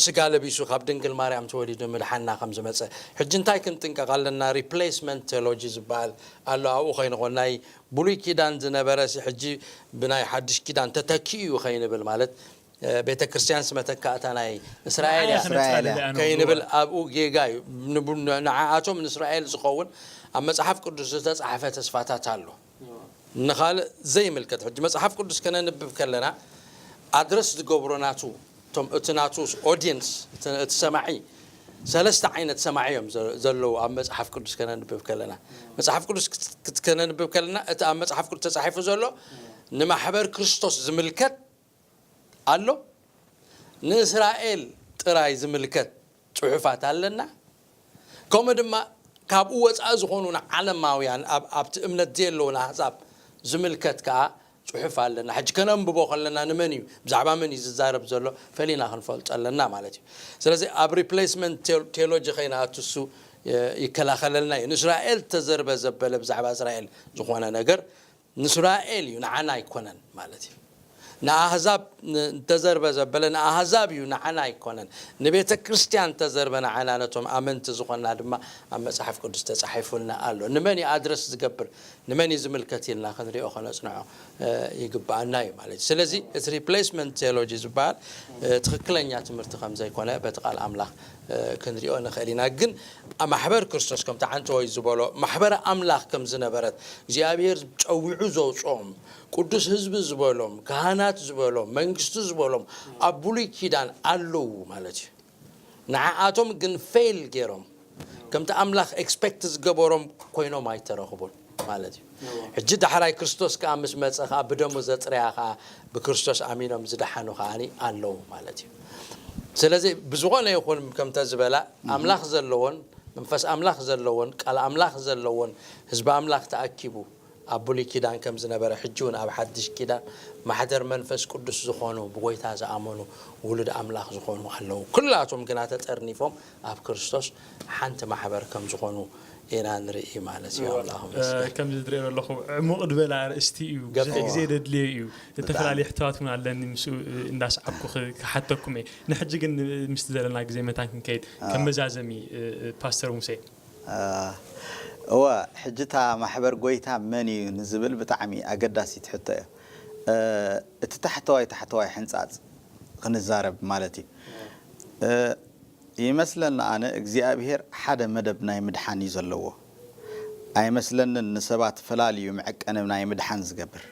ስጋ ለቢሱ ካብ ድንግል ማርያም ተወሊዱ ምድሓና ከም ዝመፀ። ሕጂ እንታይ ክንጥንቀቕ ኣለና? ሪፕሌስመንት ቴዎሎጂ ዝበሃል ኣሎ። ኣብኡ ከይንኾን ናይ ብሉይ ኪዳን ዝነበረ ሲ ሕጂ ብናይ ሓድሽ ኪዳን ተተኪኡ እዩ ከይንብል ማለት ቤተ ክርስቲያን ስመተካእታ ናይ እስራኤል እያ ከይንብል ኣብኡ ጌጋ እዩ። ንዓኣቶም ንእስራኤል ዝኸውን ኣብ መፅሓፍ ቅዱስ ዝተፃሕፈ ተስፋታት ኣሎ። ንኻልእ ዘይምልከት ሕጂ መፅሓፍ ቅዱስ ከነንብብ ከለና ኣድረስ ዝገብሮ ናቱ እቶም እቲ ናቱ ኦዲየንስ እቲ ሰማዒ ሰለስተ ዓይነት ሰማዒ እዮም ዘለዉ ኣብ መፅሓፍ ቅዱስ ከነንብብ ከለና መፅሓፍ ቅዱስ ከነንብብ ከለና እቲ ኣብ መፅሓፍ ቅዱስ ተፃሒፉ ዘሎ ንማሕበር ክርስቶስ ዝምልከት ኣሎ። ንእስራኤል ጥራይ ዝምልከት ፅሑፋት ኣለና። ከምኡ ድማ ካብኡ ወፃኢ ዝኾኑ ንዓለማውያን ኣብቲ እምነት ዘየለውን ኣህዛብ ዝምልከት ከዓ ፅሑፍ ኣለና። ሕጂ ከነንብቦ ከለና ንመን እዩ ብዛዕባ መን እዩ ዝዛረብ ዘሎ ፈሊና ክንፈልጦ ኣለና ማለት እዩ። ስለዚ ኣብ ሪፕሌስመንት ቴዎሎጂ ከይንኣቱ እሱ ይከላኸለልና እዩ። ንእስራኤል ተዘርበ ዘበለ ብዛዕባ እስራኤል ዝኾነ ነገር ንእስራኤል እዩ ንዓና ኣይኮነን ማለት እዩ። ንኣህዛብ እንተዘርበ ዘበለ ንኣህዛብ እዩ ንዓና ኣይኮነን። ንቤተ ክርስቲያን እንተዘርበ ንዓና ነቶም ኣመንቲ ዝኾንና ድማ ኣብ መፅሓፍ ቅዱስ ተፃሒፉልና ኣሎ። ንመን እዩ ኣድረስ ዝገብር ንመን እዩ ዝምልከት ኢልና ክንሪኦ ከነፅንዖ ይግብኣና እዩ ማለት እዩ። ስለዚ እቲ ሪፕሌስመንት ቴዎሎጂ ዝበሃል ትኽክለኛ ትምህርቲ ከም ዘይኮነ በቲ ቃል ኣምላኽ ክንሪኦ ንኽእል ኢና። ግን ማሕበር ክርስቶስ ከምቲ ዓንተወይ ዝበሎ ማሕበር ኣምላኽ ከም ዝነበረት እግዚኣብሔር ጨዊዑ ዘውፅኦም ቅዱስ ህዝቢ ዝበሎም ካህናት ዝበሎም መንግስቲ ዝበሎም ኣብ ብሉይ ኪዳን ኣለዉ ማለት እዩ። ንዓኣቶም ግን ፌል ገይሮም ከምቲ ኣምላኽ ኤክስፔክት ዝገበሮም ኮይኖም ኣይተረኽቡን ማለት እዩ። ሕጂ ዳሕራይ ክርስቶስ ከዓ ምስ መፀ ከዓ ብደሙ ዘፅረያ ከዓ ብክርስቶስ ኣሚኖም ዝደሓኑ ከዓ ኣለዉ ማለት እዩ። ስለዚ ብዝኾነ ይኹን ከምተ ዝበላ ኣምላኽ ዘለዎን መንፈስ ኣምላኽ ዘለዎን ቃል ኣምላኽ ዘለዎን ህዝቢ ኣምላኽ ተኣኪቡ ኣብ ብሉይ ኪዳን ከም ዝነበረ ሕጂ እውን ኣብ ሓድሽ ኪዳን ማሕደር መንፈስ ቅዱስ ዝኾኑ ብጎይታ ዝኣመኑ ውሉድ ኣምላኽ ዝኾኑ ኣለዉ። ኩላቶም ግና ተጠርኒፎም ኣብ ክርስቶስ ሓንቲ ማሕበር ከም ዝኾኑ ኢና ንርኢ ማለት እዩ። ኣምላኽ ይመስገን። ከምዚ ዝሪኦ ዘለኹ ዕሙቕ ዝበለ ኣርእስቲ እዩ። ብዙሕ ግዜ ዘድልዮ እዩ። ዝተፈላለዩ ሕቶታት እውን ኣለኒ ምስኡ እንዳሰዓብኩ ክሓተኩም እየ። ንሕጂ ግን ምስቲ ዘለና ግዜ መታን ክንከይድ ከም መዛዘሚ ፓስተር ሙሴ እወ ሕጂ እታ ማሕበር ጎይታ መን እዩ ንዝብል ብጣዕሚ ኣገዳሲት ሕቶ እያ። እቲ ታሕተዋይ ታሕተዋይ ሕንፃፅ ክንዛረብ ማለት እዩ። ይመስለኒ ኣነ እግዚኣብሄር ሓደ መደብ ናይ ምድሓን እዩ ዘለዎ። ኣይመስለንን ንሰባት ፈላልዩ መዐቀኒ ናይ ምድሓን ዝገብር።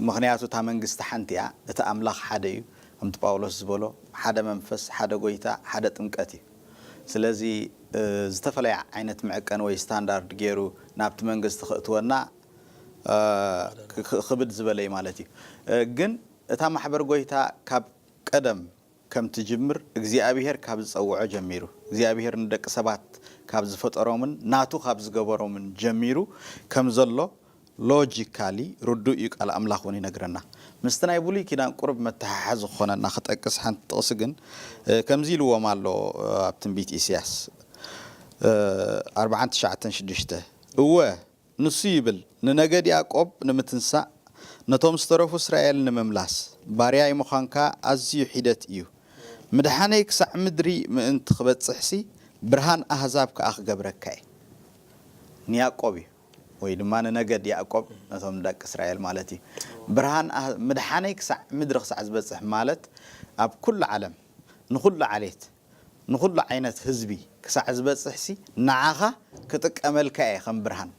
ምኽንያቱ እታ መንግስቲ ሓንቲ እያ፣ እቲ ኣምላኽ ሓደ እዩ። ከምቲ ጳውሎስ ዝበሎ ሓደ መንፈስ፣ ሓደ ጎይታ፣ ሓደ ጥምቀት እዩ። ስለዚ ዝተፈላለየ ዓይነት መዐቀኒ ወይ ስታንዳርድ ገይሩ ናብቲ መንግስቲ ክእትወና ክብድ ዝበለ እዩ ማለት እዩ። ግን እታ ማሕበር ጎይታ ካብ ቀደም ከም ትጅምር እግዚኣብሄር ካብ ዝጸውዖ ጀሚሩ እግዚኣብሄር ንደቂ ሰባት ካብ ዝፈጠሮምን ናቱ ካብ ዝገበሮምን ጀሚሩ ከም ዘሎ ሎጂካሊ ርዱእ እዩ። ቃል ኣምላኽ እውን ይነግረና። ምስቲ ናይ ብሉይ ኪዳን ቁሩብ መተሓሓዚ ክኾነና ክጠቅስ ሓንቲ ጥቕሲ ግን ከምዚ ኢልዎም ኣሎ ኣብ ትንቢት ኢሳያስ ኣርብዓን ትሽዓተን ሽዱሽተ እወ ንሱ ይብል፣ ንነገድ ያዕቆብ ንምትንሳእ፣ ነቶም ዝተረፉ እስራኤል ንምምላስ፣ ባርያይ ምዃንካ ኣዝዩ ሒደት እዩ። ምድሓነይ ክሳዕ ምድሪ ምእንቲ ክበጽሕሲ፣ ብርሃን ኣህዛብ ከኣ ክገብረካ እየ። ንያዕቆብ እዩ፣ ወይ ድማ ንነገድ ያዕቆብ፣ ነቶም ደቂ እስራኤል ማለት እዩ። ብርሃን ኣ-፣ ምድሓነይ ክሳዕ ምድሪ ክሳዕ ዝበጽሕ፣ ማለት ኣብ ኩሉ ዓለም ንኹሉ ዓሌት ንኹሉ ዓይነት ህዝቢ ክሳዕ ዝበጽሕሲ፣ ንዓኻ ክጥቀመልካ እየ ከም ብርሃን።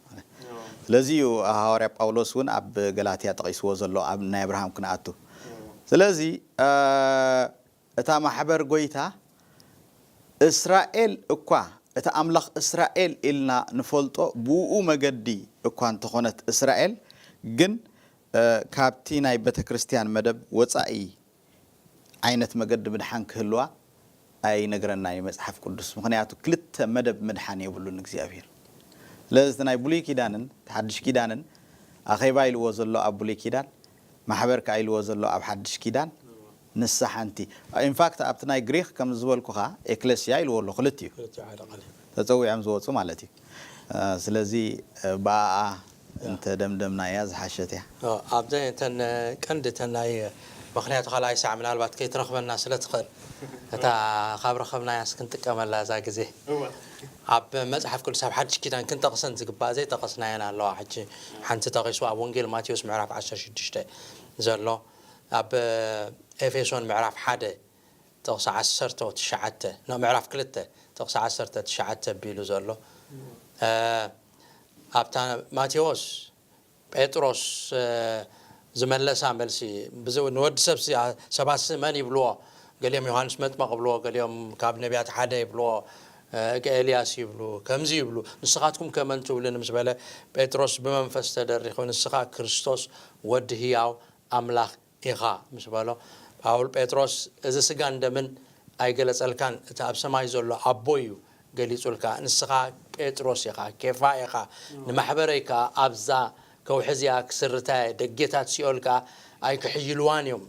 ስለዚ እዩ ሃዋርያ ጳውሎስ እውን ኣብ ገላትያ ጠቒስዎ ዘሎ፣ ኣብ ናይ ኣብርሃም ክንኣቱ። ስለዚ እ፣ እታ ማሕበር ጎይታ እስራኤል እኳ፣ እቲ ኣምላኽ እስራኤል ኢልና ንፈልጦ ብኡ መገዲ እኳ እንተኾነት እስራኤል ግን እ፣ ካብቲ ናይ ቤተ ክርስቲያን መደብ ወጻኢ ዓይነት መገዲ ምድሓን ክህልዋ ኣይነግረናን እዩ መጽሓፍ ቅዱስ። ምኽንያቱ ክልተ መደብ ምድሓን የብሉን እግዚኣብሔር። ስለዚ እቲ ናይ ብሉይ ኪዳንን እቲ ሓድሽ ኪዳንን ኣኼባ ኢልዎ ዘሎ ኣብ ብሉይ ኪዳን፣ ማሕበር ከኣ ኢልዎ ዘሎ ኣብ ሓድሽ ኪዳን፣ ንሳ ሓንቲ። ኢንፋክት ኣብቲ ናይ ግሪክ ከም ዝበልኩኻ ኤክለስያ ኢልዎ ኣሎ፣ ክልቲኡ ክልቲኡ ሓደ ቃል እዩ። ተጸዊዖም ዝወጹ ማለት እዩ። እ፣ ስለዚ እ፣ ብኣኣ እንተ ደምደምናያ ዝሓሸት እያ። ኦ፣ ኣብዘን እተን ቀንዲ እተን ናይ ምኽንያቱ ካልኣይ ሳዕ ምናልባት ከይትረኽበና ስለ ትኽእል እታ ካብ ረኸብናያስ ክንጥቀመላ እዛ ግዜ። እወ። ኣብ መጽሓፍ ቅዱስ ኣብ ሓድሽ ኪዳን ክንጠቕሰን ዝግባእ ዘይጠቐስናየን ኣለዋ። ሕጂ ሓንቲ ጠቒሱ ኣብ ወንጌል ማቴዎስ ምዕራፍ ዓሰርተ ሽዱሽተ ዘሎ፣ ኣብ ኤፌሶን ምዕራፍ ሓደ ጥቕሲ ዓሰርተ ትሽዓተ፣ ኖ፣ ምዕራፍ ክልተ ጥቕሲ ዓሰርተ ትሽዓተ ኣቢሉ ዘሎ። እ፣ ኣብታ ማቴዎስ ጴጥሮስ፣ እ፣ ዝመለሳ መልሲ፣ ብዚ-፣ ንወዲ ሰብሲ፣ ኣ-፣ ሰባትሲ መን ይብልዎ? ገሊኦም ዮሃንስ መጥመቕ ይብልዎ፣ ገሊኦም ካብ ነቢያት ሓደ ይብልዎ፣ እ፣ ገ-፣ ኤልያስ ይብሉ፣ ከምዚ ይብሉ። ንስኻትኩም ከ መን ትብሉኒ? ምስ በለ፣ ጴጥሮስ ብመንፈስ ተደሪኹ፣ ንስኻ ክርስቶስ ወዲ ህያው ኣምላኽ ኢኻ ምስ በሎ፣ ጳውል ጴጥሮስ፣ እዚ ስጋን ደምን ኣይገለጸልካን፣ እቲ ኣብ ሰማይ ዘሎ ኣቦይ እዩ ገሊጹልካ። ንስኻ ጴጥሮስ ኢኻ፣ ኬፋ ኢኻ፣ ንማሕበረይ ከኣ ኣብዛ ከውሒ እዚኣ ክስርታ እየ፣ ደጌታት ሲኦል ከኣ ኣይክሕይልዋን እዮም፣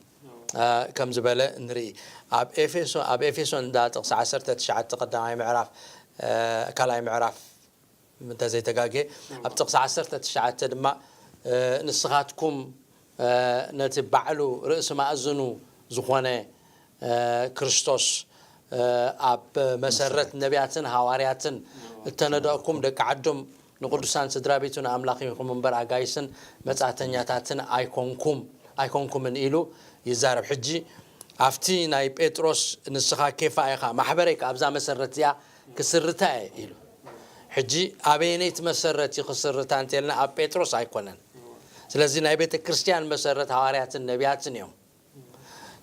እ፣ ከም ዝበለ ንርኢ። ኣብ ኤፌሶ-፣ ኣብ ኤፌሶን እንዳ ጥቕሲ ዓሰርተ ትሽዓተ ቀዳማይ ምዕራፍ፣ እ፣ ካልኣይ ምዕራፍ እንተ ዘይተጋግየ፣ ኣብ ጥቕሲ ዓሰርተ ትሽዓተ ድማ፣ እ፣ ንስኻትኩም፣ እ፣ ነቲ ባዕሉ ርእሲ ማእዝኑ ዝኾነ፣ እ፣ ክርስቶስ፣ እ፣ ኣብ መሰረት ነቢያትን ሃዋርያትን እተነደእኩም ደቂ ዓዶም ንቅዱሳን ስድራ ቤቱ ንኣምላኽ ኢኹም እምበር ኣጋይስን መጻተኛታትን ኣይኮንኩም፣ ኣይኮንኩምን ኢሉ ይዛረብ። ሕጂ ኣብቲ ናይ ጴጥሮስ ንስኻ ኬፋ ኢኻ፣ ማሕበረይ ከኣ ኣብዛ መሰረት እዚኣ ክስርታ እየ ኢሉ። ሕጂ ኣበየነይቲ መሰረት እዩ ክስርታ እንተልና ኣብ ጴጥሮስ ኣይኮነን። ስለዚ ናይ ቤተ ክርስቲያን መሰረት ሃዋርያትን ነቢያትን እዮም።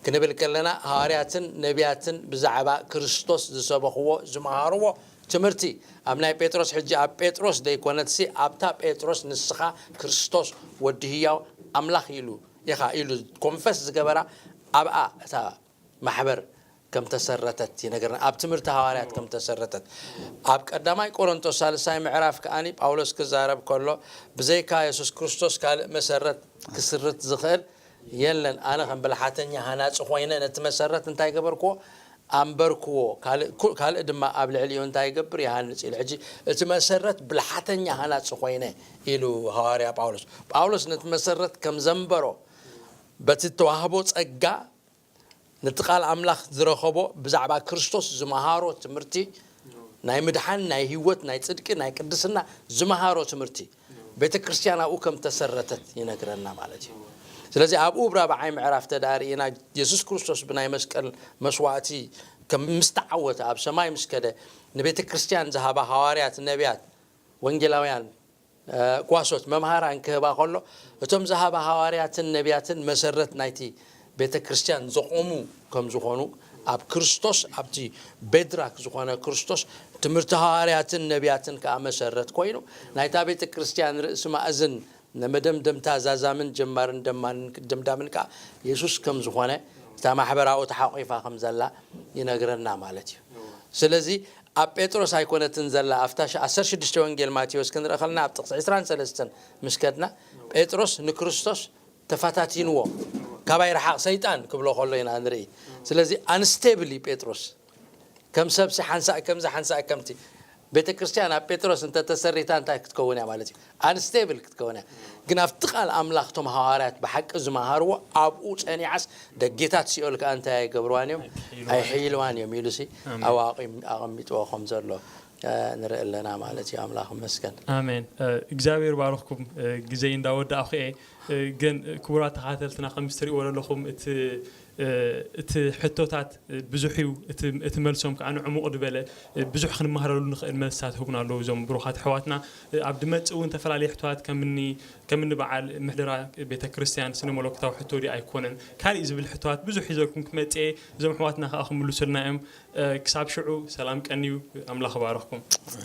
ክንብል ከለና ሃዋርያትን ነቢያትን ብዛዕባ ክርስቶስ ዝሰበኽዎ ዝመሃርዎ ትምህርቲ ኣብ ናይ ጴጥሮስ ሕጂ ኣብ ጴጥሮስ ዘይኮነትሲ ኣብታ ጴጥሮስ ንስኻ ክርስቶስ ወዲ ህያው ኣምላኽ ኢሉ ኢኻ ኢሉ ኮንፈስ ዝገበራ ኣብኣ እታ ማሕበር ከም ተሰረተት ይነግረና። ኣብ ትምህርቲ ሃዋርያት ከም ተሰረተት ኣብ ቀዳማይ ቆሮንቶስ ሳልሳይ ምዕራፍ ከኣኒ ጳውሎስ ክዛረብ ከሎ ብዘይካ የሱስ ክርስቶስ ካልእ መሰረት ክስርት ዝኽእል የለን። ኣነ ከም ብልሓተኛ ሃናጺ ኮይነ ነቲ መሰረት እንታይ ገበርክዎ? ኣንበርክዎ። ካልእ ኩ-፣ ካልእ ድማ ኣብ ልዕሊኡ እንታይ ይገብር? ይሃንጽ ኢሉ። ሕጂ እቲ መሰረት ብልሓተኛ ሃናጺ ኮይነ ኢሉ ሃዋርያ ጳውሎስ። ጳውሎስ ነቲ መሰረት ከም ዘንበሮ በቲ እተዋህቦ ጸጋ ነቲ ቃል ኣምላኽ ዝረኸቦ ብዛዕባ ክርስቶስ ዝመሃሮ ትምህርቲ ናይ ምድሓን፣ ናይ ህይወት፣ ናይ ጽድቂ፣ ናይ ቅድስና ዝመሃሮ ትምህርቲ ቤተ ክርስቲያን ኣብኡ ከም ተሰረተት ይነግረና ማለት እዩ። ስለዚ ኣብኡ ብራብዓይ ምዕራፍ ተዳርኢና የሱስ ክርስቶስ ብናይ መስቀል መስዋእቲ ከም ምስ ተዓወተ ኣብ ሰማይ ምስ ከደ ንቤተ ክርስቲያን ዝሃባ ሃዋርያት፣ ነቢያት፣ ወንጌላውያን፣ እ፣ ጓሶት፣ መምሃራን ክህባ ከሎ እቶም ዝሃባ ሃዋርያትን ነቢያትን መሰረት ናይቲ ቤተ ክርስቲያን ዘቖሙ ከም ዝኾኑ ኣብ ክርስቶስ ኣብቲ ቤድራክ ዝኾነ ክርስቶስ ትምህርቲ ሃዋርያትን ነቢያትን ከኣ መሰረት ኮይኑ ናይታ ቤተ ክርስቲያን ርእሲ ማእዝን ንመደምደምታ ዛዛምን ጀማርን ደማንን ደምዳምን ከኣ የሱስ ከም ዝኾነ እታ ማሕበራዊ ተሓቂፋ ከም ዘላ ይነግረና ማለት እዩ። ስለዚ ኣብ ጴጥሮስ ኣይኮነትን ዘላ ኣብታ ሽ-፣ ዓሰርተ ሽዱሽተ ወንጌል ማቴዎስ ክንርኢ ከለና ኣብ ጥቕሲ ዕስራን ሰለስተን ምስ ከድና ጴጥሮስ ንክርስቶስ ተፈታቲንዎ ካባይ ረሓቕ ሰይጣን ክብሎ ከሎ ኢና ንርኢ። ስለዚ ኣንስቴብል እዩ ጴጥሮስ። ከም ሰብሲ ሓንሳእ ከምዚ ሓንሳእ ከምቲ ቤተ ክርስቲያን ኣብ ጴጥሮስ እንተተሰሪታ እንታይ ክትከውን እያ ማለት እዩ? ኣንስቴብል ክትከውን እያ። ግን ኣብቲ ቃል ኣምላኽ እቶም ሃዋርያት ብሓቂ ዝመሃርዎ ኣብኡ ጸኒዓስ ደጌታት ሲኦል ከኣ እንታይ ኣይገብርዋን እዮም? ኣይሕይልዋን እዮም ኢሉሲ ኣሜን። ኣብኡ ኣቂም-፣ ኣቐሚጥዎ ከም ዘሎ ንርኢ ኣለና ማለት እዩ። ኣምላኽ ይመስገን። ኣሜን። እግዚኣብሔር ባርኽኩም። ግዜይ እንዳወዳእኹ እየ። ግን ክቡራት ተኸታተልትና ከም እትሪእዎ ዘለኹም እቲ እቲ ሕቶታት ብዙሕ እዩ። እቲ መልሶም ከዓ ንዕሙቕ ዝበለ ብዙሕ ክንመሃረሉ ንኽእል መልስታት ህቡና ኣለዉ እዞም ብሩኻት ኣሕዋትና። ኣብ ድመፅእ እውን ዝተፈላለዩ ሕቶታት ከምኒ ከምኒ በዓል ምሕደራ ቤተ ክርስቲያን ስነ መለኮታዊ ሕቶ ድዩ ኣይኮነን ካልእ ዝብል ሕቶታት ብዙሕ ይዘልኩም ክመፅእ እየ። እዞም ኣሕዋትና ከዓ ክምልሱልና እዮም። ክሳብ ሽዑ ሰላም ቀንዩ። ኣምላኽ ባረኽኩም።